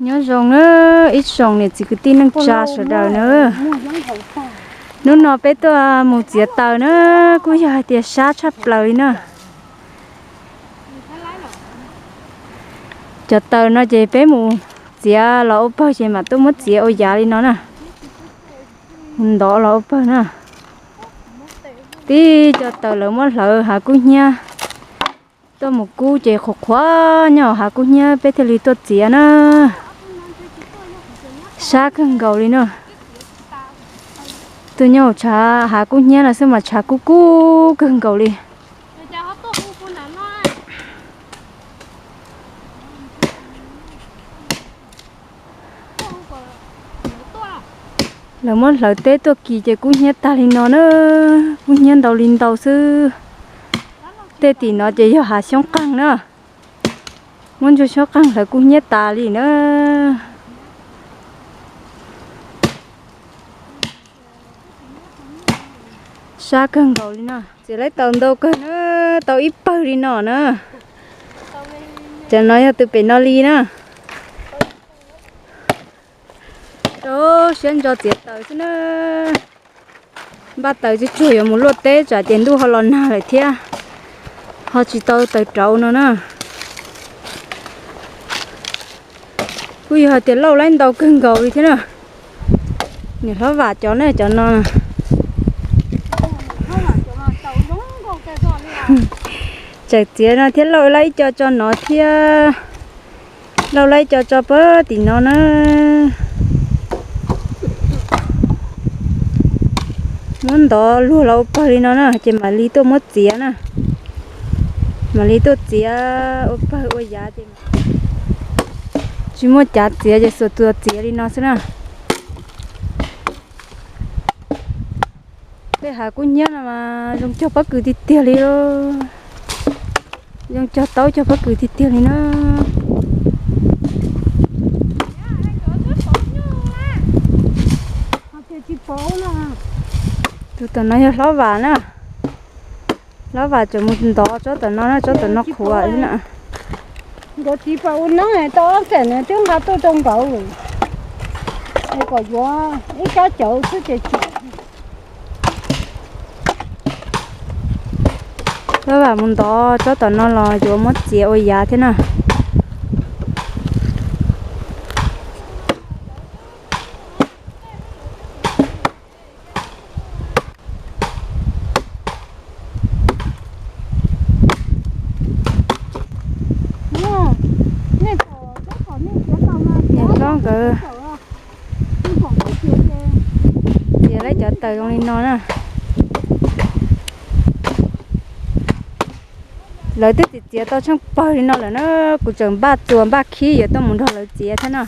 Nyob zoo na ib tsoom niam txiv kwv tij neej tsa sawv daws na. Hnub no peb tuaj mus txiav taws na, kuj yog hais tias sab tshaj plaws li na. Cov taws no ces peb mus txiav los ua pawg ces mam tuaj muab txiav ua yav li no na. Mus ntov los ua pawg na. Tib co taws lawv muab hlawv hav kub hnyiab tuaj mus kub ces qhuav qhuav nyob hav kub hnyiab peb thiaj li tuaj txiav na. Sab kawg nkaus li na. Tuaj nyob hauv tshav hav kub hnyiab no xwb mas tshav kub kub kawg nkaus li. Lawv muab hlawv teb tuaj kis ces kub hnyiab tag li no na, kub hnyiab ntau li ntau xwb. Tej tim no ces yog hav xyoob qeeg na, muab ntsuag xyoob qeeg hlawv kub hnyiab tas li na. Sab kawg nkaus li no, txiav laib taws ntau kawg na, tau ib pawg li no na. Cov no yog tus pem no li na. Rau siab ntso txiav taws xwb na. Npaj taws tsuag tsuag yuav mus luaj teb tsam ces ntuj ho los nag lawm thiab, ho tsis tau taws rauv no na. Kuj yog hais tias lauj laib ntau kawg nkaus li thiab na. Niam hlob Vam cov ne cov no tseem txiav no thiab lauj laib ib co tso no thiab. Lauj laib ib co tso pab tim no na. Muab ntov luag los ua pawg li no na ces mam li tuaj muab txiav na. Mam li tuaj txiav ua pawg ua yav ces tsis muaj cav txiav ces xuas txuas txiav li no xwb na. Tej hav kub hnyiab no mas zoo cog pob kws tiag tiag li. Zoo cog taub cog pob kws tiag tiag li na. Tus tom no yog hlob Vam na. Hlob Vam tseem mus ntov tsob tom no na, tsob tom no qhuav na. Nkawd txiv pas ua neeb tau ob xees nws twb nqa tuaj rau nkawd es kom yuav ib kab cawv xwb ces tsis. Hlob Vam mus ntov tsob tom no los yuav muab txiav ua yav thiab na. Niam hlob nkawd txiav laib cov taws zoo li no na. Lawv twb txiav txiav tau tsheej pawg li no lawm na, kuv tseem npaj txuas npaj khib yuav tuaj mus nrog lawv txiav thiab na.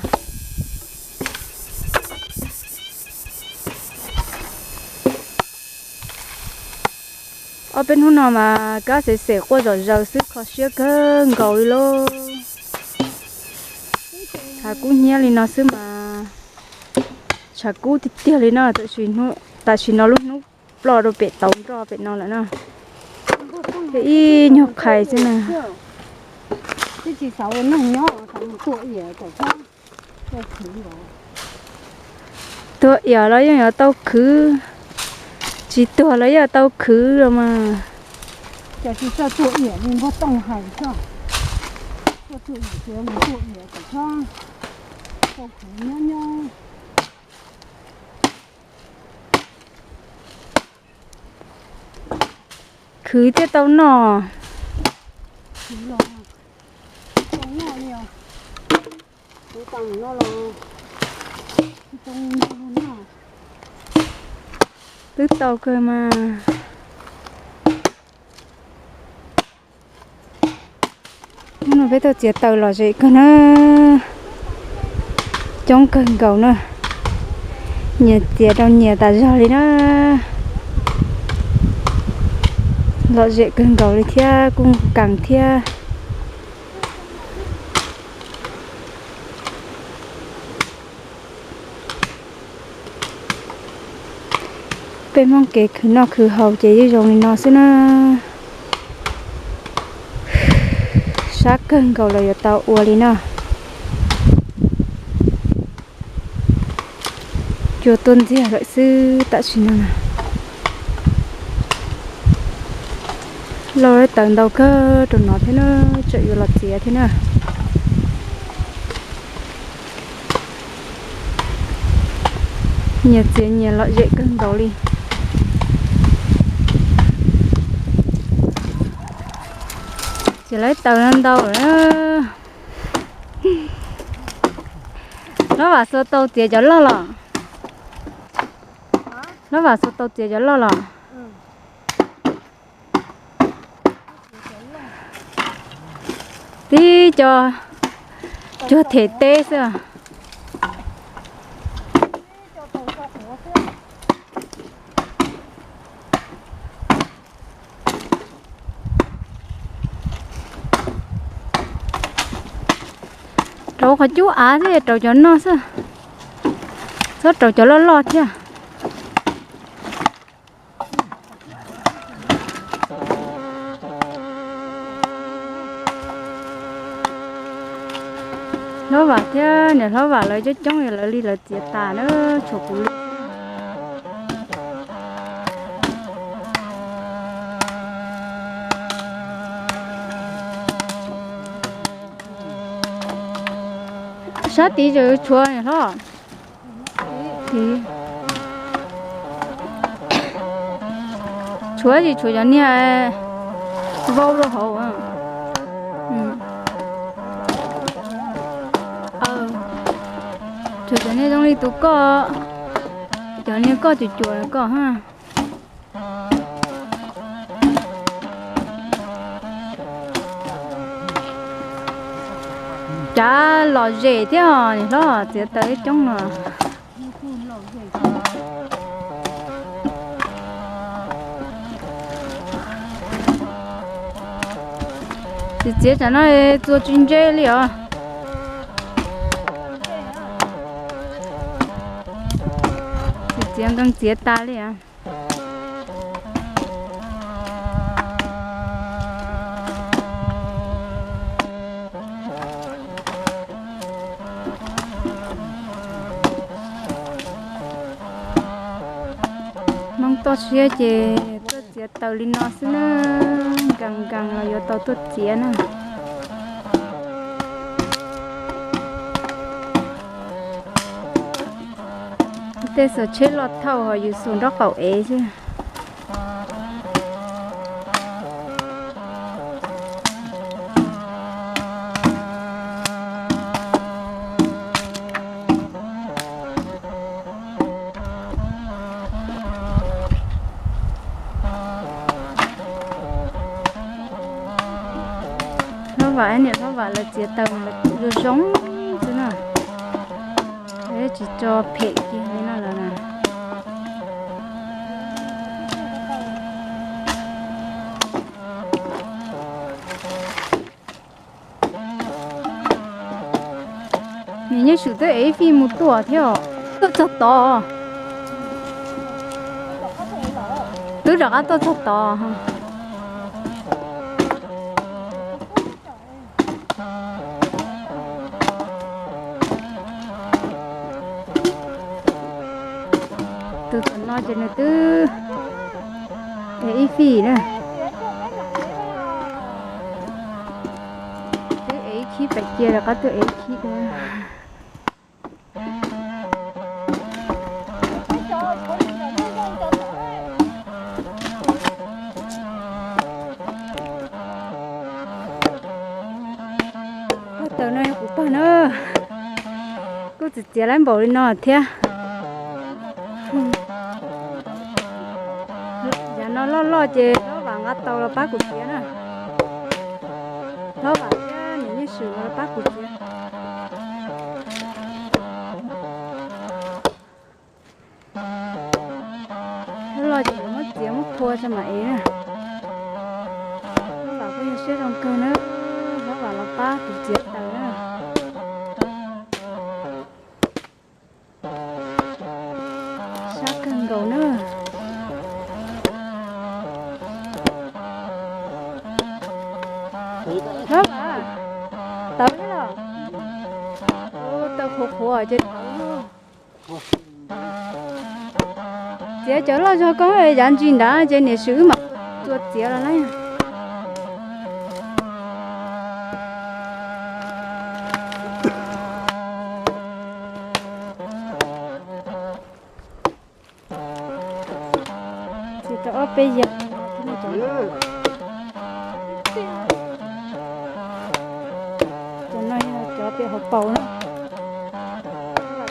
Ob peb hnub no mas kab xev xev quaj zom zaws xwb, kho siab kawg nkaus li lauj. Tshav kub hnyiab li no xwb mas tshav kub tiag tiag li no. Tam sim no lub hnub ploj rau pem tauv nroj pem no lawm na, thiab ib nyuag qhais xwb na. Tuag iam los yeej yuav tau khwv, tsis tuag los yeej yuav tau khwv los mas. Khwv thiaj tau noj. Twb tau kawg mas. Hnub no peb tuaj txiav taws lom zem kawg na, coob kawg nkaus na, nyias txiav rau nyias tas zog li na. Lom zem kawg nkaus li thiab kuj nkees thiab. Peb Hmoob kev khwv noj khwv haus ces yeej zoo li no xwb na. Sab kawg nkaus los yuav tau ua li no. Cua tuaj ntxiag lawm xwb tam sim no na. Lauj, taws ntau kawg rau no thiab na, tseem yuav los txiav thiab na. Nyias txiav nyias lom zem kawg nkaus li. Txiav lawm taws ntau lawm. Hlob Vam xuas tau txiav cov loj los? Hlob Vam xuas tau txiav cov loj los? Tib co cuag them teb xwb. Rauv qhov cub av xwb, rauv cov noj xwb, txhob rauv cov loj loj thiab. Hlob Vam thiab niam hlob Vam lawv coob coob, lawv li lawv txiav tas na, tshuav kuv li. Sab tid tseem tshuav niam hlob. Tshuav tsis tshuav cov niag vau rau hauv. Tshuav cov niag zoo li tus koj, cov niag koj cuam cuam koj ha. Cav lom zem thiab os, niam hlob txiav taws coob no. Txiav txiav tsam no txua tsis ntse li os. Txiav txiav nkees txiav tas li os. Hmoob toj siab ces tuaj txiav taws li no xwb na, nkees nkees los yuav tau tuaj txiav na. Tej xuas tsheb loj thauj ho yus xuas nraub qaum ev xwb. Hlob Vam, niam hlob Vam lawv txiav taws zoo zoo xwb na. Tsis tso phem kiag li no lawm na. Niam Nyiaj Swm twb ev ib fij mus tuaj thiab os. Tuaj txog tod. Twb rov qab tuaj txog tod. Tus tom no ces nws twb ev ib fij na. Twb ev ib khib pais cia rov qab tuaj ev ib khib dua. Pog taws no yog kuv pog na, kuj txiav txiav lawm npaum li no thiab. Yav no loj loj ces hlob Vam nqa tau los pab kuv txiav na. Hlob Vam thiab niam Nyiaj Swm los pab kuv txiav. Loj loj ces yuav muab txiav muab phua tso mam ev na. Hlob Vam kuj yog siab zoo kawg na, hlob Vam los pab kuv txiav taws na. Sab kawg nkaus na. Hlob Vam, tawv thiab los? Taws qhuav qhuav ces tawv. Txiav cov loj zog koj yav ntsis nrad ces niam swm wb mam tua txiav los na. Txiav tau ob peb yam. Cov no yog cov pem hauv paus na.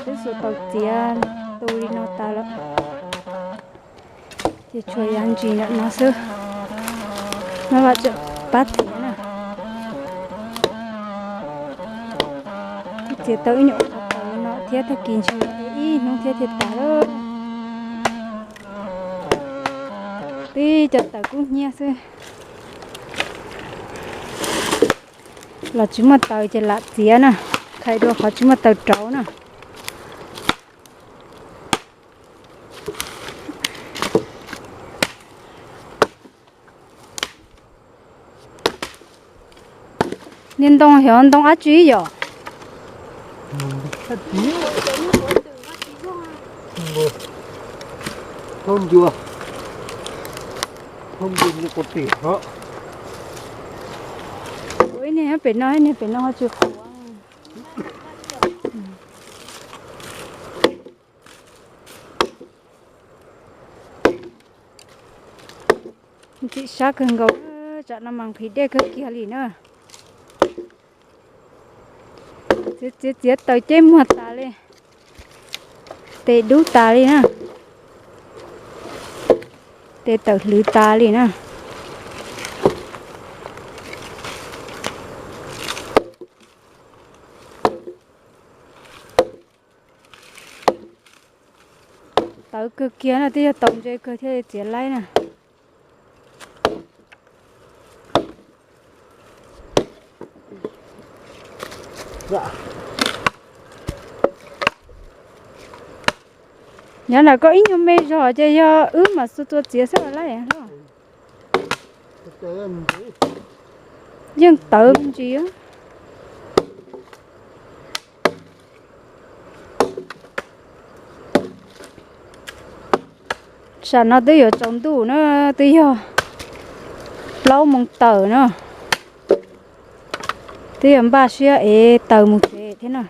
Twb xuas tau txiav tu li no tas lawm. Ces tshuav yav ntsis ntawm no xwb, no vam tseem pab txiav na. Txiav tau ib nyuam qhuav taws no thiab, tag kis ntshe ib hnub thiab thiaj tas lawm. Twb cov taws kub hnyiab xwb, los tsis muaj taws ces lam txiav na, qhia dua qhov tsis muaj taws rauv na. Niag ntoo xyov ntoo dab tsi yom? Ua ib niag pem no, ib niag pem no ho tsis qhuav. Ntxim sab kawg nkaus, tsam no mas nqhis dej kawg kiag li na. Txiav txiav txiav taws ceb muag tas li, tes dub tas li na, tes tawm hlwv tas li na. Tawv kawg kiag no, twb yog tau ntse kawg thiaj li txiav laib na. Nyob nram koj ib nyuag me zog ces yog wb mam xu tua txiav xwb los laib los? Yeej tawv ntsis. Sam no twb yuav tsaus ntuj na, twb yog plaub moos tawm na, twb yuav npaj siab ev taws mus tsev thiab na.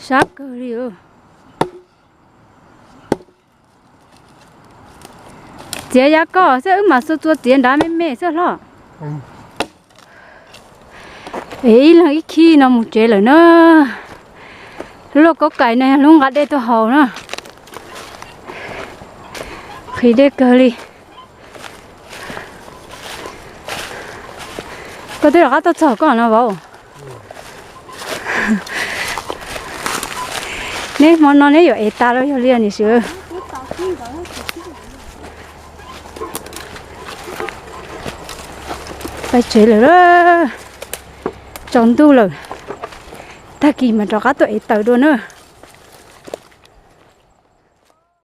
Sab kawg li. Txiav yav koj xwb, wb mam xu tua txiav nrad me me xwb hlob. Es ib leeg ib khib no mus tsev lawm na. Lub lauj kaub kais no yog lub nqa dej tuaj haus na. Nqhis dej kawg li. Koj twb rov qab tuaj txog koj no vauv. Neb hmo no neb yuav ev tas los yog li niam swv? Pais tsev lawm, tsaus ntuj lawm, tag kis mas rov qab tuaj ev taws dua na.